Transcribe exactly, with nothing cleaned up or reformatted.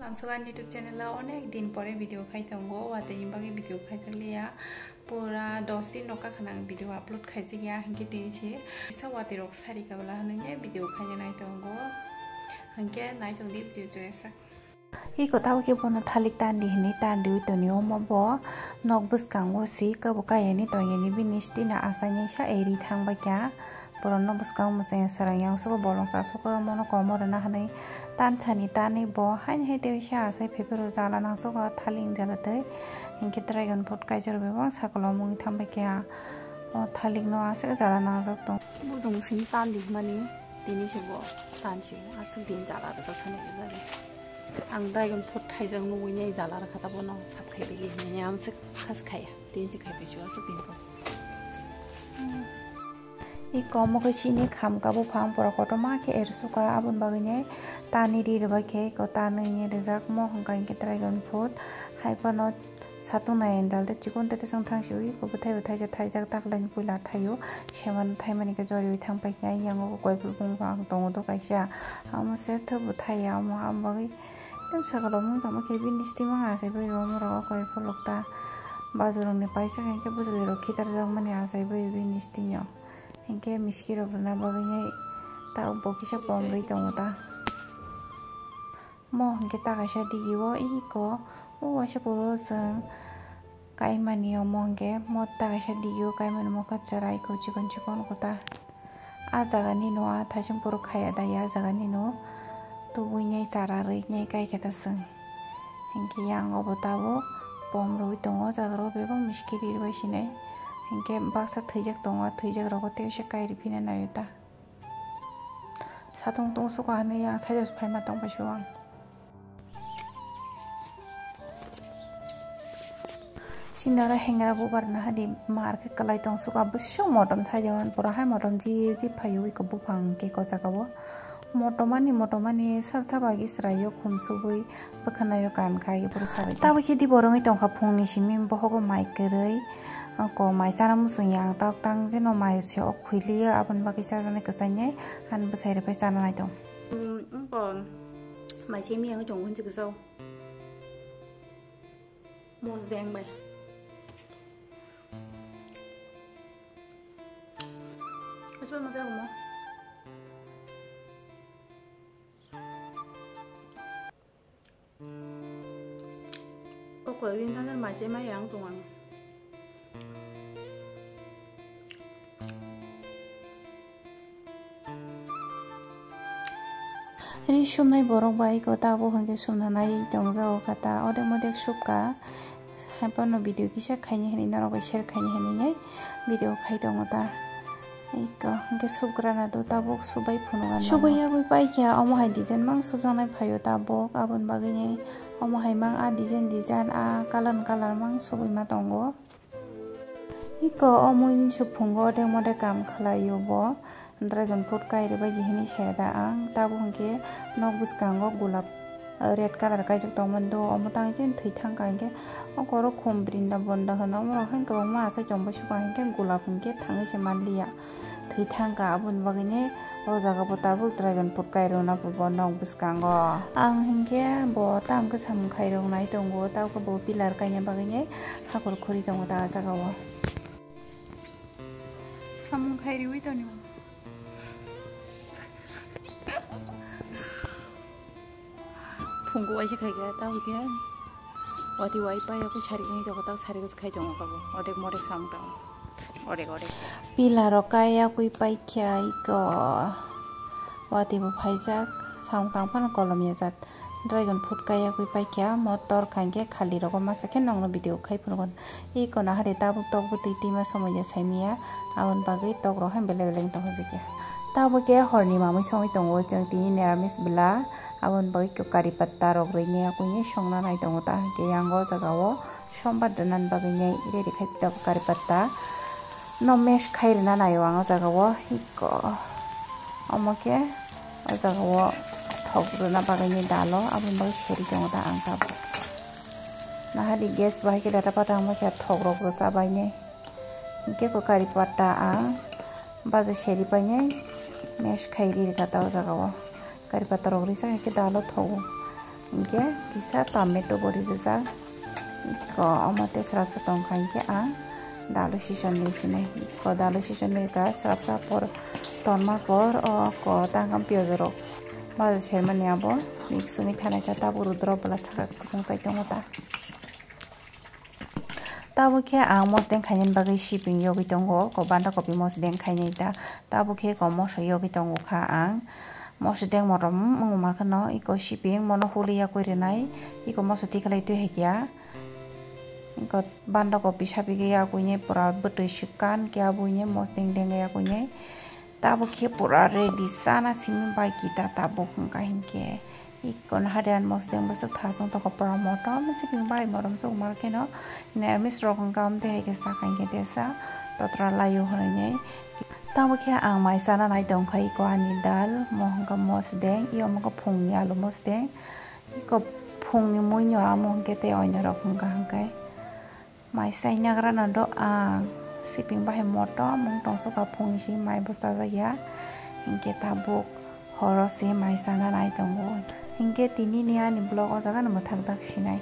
Ang sugan YouTube channel o onek din pore video khai tongo, watwi ni bagwi video khai jakliya. Pura dos din rok kakhwna ang video upload khaijak ya, hinkhe tini se kisa watwi rok sari kabla hinwi video khaina nai tongo. Hinkhe nai tong di video joya sak. Iko tabo khe bono thalik tandi hinwi tandi wi toni omo bo nok bwskango si kabo kayani tongeni bini stina achainai sa eri thang bai kha. Borokno bwskango mwchangya swrangya ang sugo bolong sa sugo mono komo rwna hinwi tansani tanwi bo haini hai tei sa achai phaiphuru jala nangsugo thaling jala tei hinkhe dragon fruit kaisa rw bebak sakolo mungwi thang bai kha. O thalikno aswk jala nangjak tong. Bujong sini tan di hwnmani tini se bo tan si aswk din jala rwjak sani rwjak. Ang dragon fruit thaijak nugui nai jala rwkha ta bono sap khai tigi hinwi ang se khas khaya tin se khai pisu aswk din ko. Iko omo khe sini kham ka buphang pura kotorma khe ersuka aboni bagwi nai tani ri rwbai khe iko tanwi ni rijak mo hwnka hinkhe dragon fruit hai phano satung nai andal tei chikon tei tesong thang si ui iko bwthai bo thaisa thaijak taklai ni puila thaio seman thaimani khe joriui thang pai khe yang o koi phulbung ang tongo do kaisa amo se thwk bo thaiya amo aboni bagwi. Tei sakalo mung tongma khe bini stima achai bai omo rok o koi pholok ta bazar rok ni paisa hinkhe bwchwlwi rok khitar jak mani achai bai bini stingo hinkhe miski rok rwna bagwi nai ta bo kisa pom rwi tongo ta. Mo hinkhe ta kaisa digi o iko o waisa puro chwng kaimani omo hinkhe mo ta kaisa digi o kaimani mokha chwrai ko chikon chikon kota. A jaga nino a thaichung puro khaya dai a jaga nino tubui nai chara rwi nai kai khe ta chwng. Hinkhe yang obo tabuk pom rwi tongo o jaga rok bebak miski ri rwbai sinai. Hinkhe baksa thwijak tongo a thwijak rogo tei kaisa kai rw phina naio ta. Satung tungsukha hinwi yang side o phaima tongphai su ang. Chini oro hengra bubar naha di mar khe kwlai tong suka bwswk motom thaijawan pura hai motom ji ji phaio iko buphang khe ko jaga o motomani motomani sab sab agi chwraio khum subui bwkhwnaio kan kha agi pura sabai tabo khe di borongwi tongkha phungni simi bohogo mai kwrwi ko mai chana muchungya ang tok tang jeno mai se o khwiliyo aboni bagwi chajaknai kwchainai ani bwsai rwphai chana nai tong. Mai simi yang chong hunchi kwchao. Mos deng bai. Asal masa mo. O koi din tang mai se mai yang tong ang. Ri sumnai borok bai ko tabuk hwnkhe sumna nai tongjago kha ta odek modek subka. Haiphano video kisa khaini hinwi norok bai share khaini hinwi nai video khai tongo ta. Iko hwnkhe subgrana do tabuk subai phunukha. Subai yagwi paikha omo hai design mang subjaknai phaio tabuk aboni bagwi nai omo hai mang a design design a color color mang subui ma tongo. Iko o muini suphungo odek modek kam khlaio bo, dragon fruit kairwi bai hini saya da ang, tabuk hwnkhe nok bwskango gulab, eh, red colour kaijak tongmani do, omo tang jen thwi thangkha hinkhe, o koro khum brinda bonda hwno, omo rok haino kwbangma achai tongbai suka hinkhe gulab hinkhe thangwi se manliya. Thwi thangkha, aboni bagwini o jaga bo tabuk dragon fruit kairokna bo nok bwskango. Ang hinkhe bo tam khe samung khairoknai tongo, tabukhe bo pillar kaina bagwini hakor khuri tongo ta ah jagao. Samung khairiwi tongo. Phungo waisa khaikha, tamo khe watwi wai pai yakui sari khe toko, tak sari khe khai tongo kabo. Odek modek samung tamo. Odek odek. Pillar rok kai yakui paikha iko. Watwi bo phaijak, samung tang phano kolom ya jat. Dragon fruit kai yakui paikha, motor khaikhe khali rogo masa khe nokno video khai phunukgo. Iko nahari tabuk tok bwtwi twima somoi ya saimanya, aboni bagwi tok rok hai belai belai wng tongkha bikhe. Tabuk khe horni mamui songwi tongo chwng tini niramis bwla, aboni bagwi kari patta rok rwini yakungwi songna nai tongo, ta hinkhe yang o jaga o sombar rwna bagwi nai ready khai tabuk kari patta no mash khai rwna nai o ang o jaga o iko. Omo khe o jaga o thok rwna bagwi nai dalo, aboni bagwi seri tongo ta ang tabuk. Nahadi gas bahai khe data pata wngma khe thok rok rwcha bainai. Hinkhe ko kari pata ang baja seri painai mash khai ri rwkha ta o jaga o. Kari pata rok risa hai khe dalo thogo. Hinkhe kisa tomato bo rijak. Iko omo tei srapsa tongkha hinkhe ang dalu sisonwi sinai. Iko dalu sisonwi ka srapsa por tonma por o ko tangkam piyaj rok baja sermani abo mix wngwi thanai ta tabuk rudra bwla saka kutung chai tongo ta. Tabuk khe ang mosdeng khainani bagwi siping yogwi tongo, ko banda kopi mosdeng khainai ta. Tabuk khe ko moso yogwi tongo kha ang. Mosdeng motom wngma kheno iko siping mono huli yakwi rwnai. Iko moso tikhalai twi hai kya. Iko banda kopi sapigwi yakwi nai pura bwtwi swkan khe abui nai mosdeng dengwi yakwi nai. Tabuk khe pura ready sana simi bai kita tabuk wngkha hinkhe. Iko no hade an mosdeng bwswk thasung tongkha pura motom siping bai motom suk mar kheno. Neramis rok wngkha amtwi hai khe sakha hinkhe tesa totra laio hwnwi nai. Tabuk khe ang mai chana nai tongkha iko ani dal mo wngkha mosdeng, iyo wngkha phungni alu mosdeng. Iko phungni muino amo hinkhe tei oino rok wngkha hinkhe. Mai sai nagra no do ang siping bahai motom wng tong sukha phung si mai bo chajak ya. Hinkhe tabuk horo se mai chana nai tongo. Hinkhe tini ni ani vlog o jaga no mwthak jak sinai.